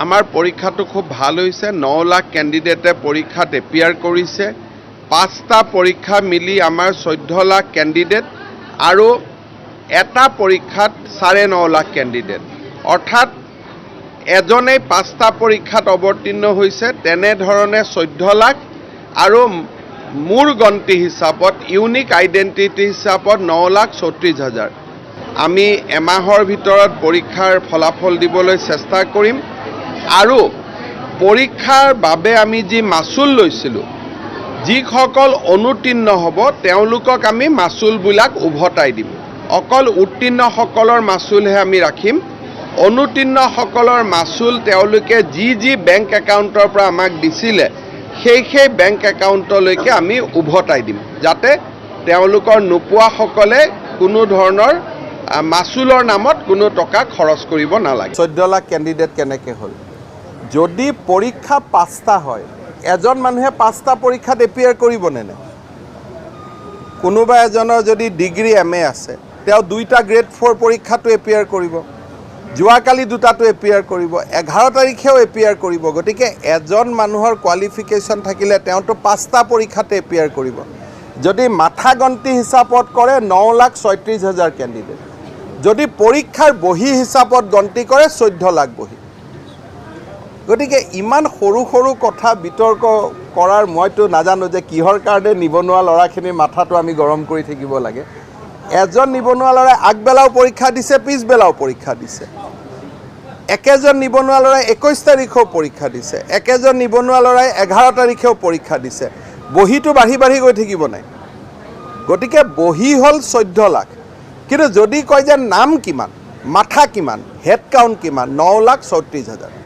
আমাৰ পৰীক্ষাটো খুব ভাল হৈছে। 9 লাখ কেণ্ডিডেটে পৰীক্ষাত এপিয়াৰ কৰিছে। পাঁচটা পৰীক্ষা মিলি আমাৰ 14 লাখ কেণ্ডিডেট আৰু এটা পৰীক্ষাত 9.5 লাখ কেণ্ডিডেট, অৰ্থাৎ এজনেই পাঁচটা পৰীক্ষাত অৱতীৰ্ণ হৈছে। তেনেধৰণে 14 লাখ আৰু মোৰ গন্তি হিচাপত, ইউনিক আইডেণ্টিটি হিচাপত 9,34,000। আমি এমাহৰ ভিতৰত পৰীক্ষাৰ ফলাফল দিবলৈ চেষ্টা কৰিম আৰু পৰীক্ষাৰ বাবে আমি যি মাচুল লৈছিলোঁ, যিসকল অনুত্তীৰ্ণ হ'ব তেওঁলোকক আমি মাচুলবিলাক উভতাই দিম। অকল উত্তীৰ্ণসকলৰ মাচুলহে আমি ৰাখিম। অনুত্তীৰ্ণসকলৰ মাচুল তেওঁলোকে যি যি বেংক একাউণ্টৰ পৰা আমাক দিছিলে, সেই সেই বেংক একাউণ্টলৈকে আমি উভতাই দিম, যাতে তেওঁলোকৰ নোপোৱাসকলে কোনো ধৰণৰ মাচুলৰ নামত কোনো টকা খৰচ কৰিব নালাগে। 14 লাখ কেণ্ডিডেট কেনেকৈ হ'ল? যদি পৰীক্ষা পাঁচটা হয়, এজন মানুহে পাঁচটা পৰীক্ষাত এপিয়াৰ কৰিবনে নাই? কোনোবা এজনৰ যদি ডিগ্ৰী এম এ আছে, তেওঁ দুইটা গ্ৰেড ফ'ৰ পৰীক্ষাটো এপিয়াৰ কৰিব, যোৱাকালি দুটাটো এপিয়াৰ কৰিব, 11 তাৰিখেও এপিয়াৰ কৰিব। গতিকে এজন মানুহৰ কোৱালিফিকেশ্যন থাকিলে তেওঁতো পাঁচটা পৰীক্ষাতে এপিয়াৰ কৰিব। যদি মাথা গন্তি হিচাপত কৰে, 9,36,000 কেণ্ডিডেট। যদি পৰীক্ষাৰ বহী হিচাপত গন্তি কৰে, 14 লাখ বহী। গতিকে ইমান সৰু সৰু কথা বিতৰ্ক কৰাৰ মইতো নাজানো যে কিহৰ কাৰণে নিবনুৱা ল'ৰাখিনিৰ মাথাটো আমি গৰম কৰি থাকিব লাগে। এজন নিবনুৱা ল'ৰাই আগবেলাও পৰীক্ষা দিছে, পিছবেলাও পৰীক্ষা দিছে। একেজন নিবনুৱা ল'ৰাই 21 তাৰিখেও পৰীক্ষা দিছে, একেজন নিবনুৱা ল'ৰাই 11 তাৰিখেও পৰীক্ষা দিছে। বহীটো বাঢ়ি বাঢ়ি গৈ থাকিব নাই? গতিকে বহী হ'ল 14 লাখ, কিন্তু যদি কয় যে নাম কিমান, মাথা কিমান, হেড কাউণ্ট কিমান, 9,34,000।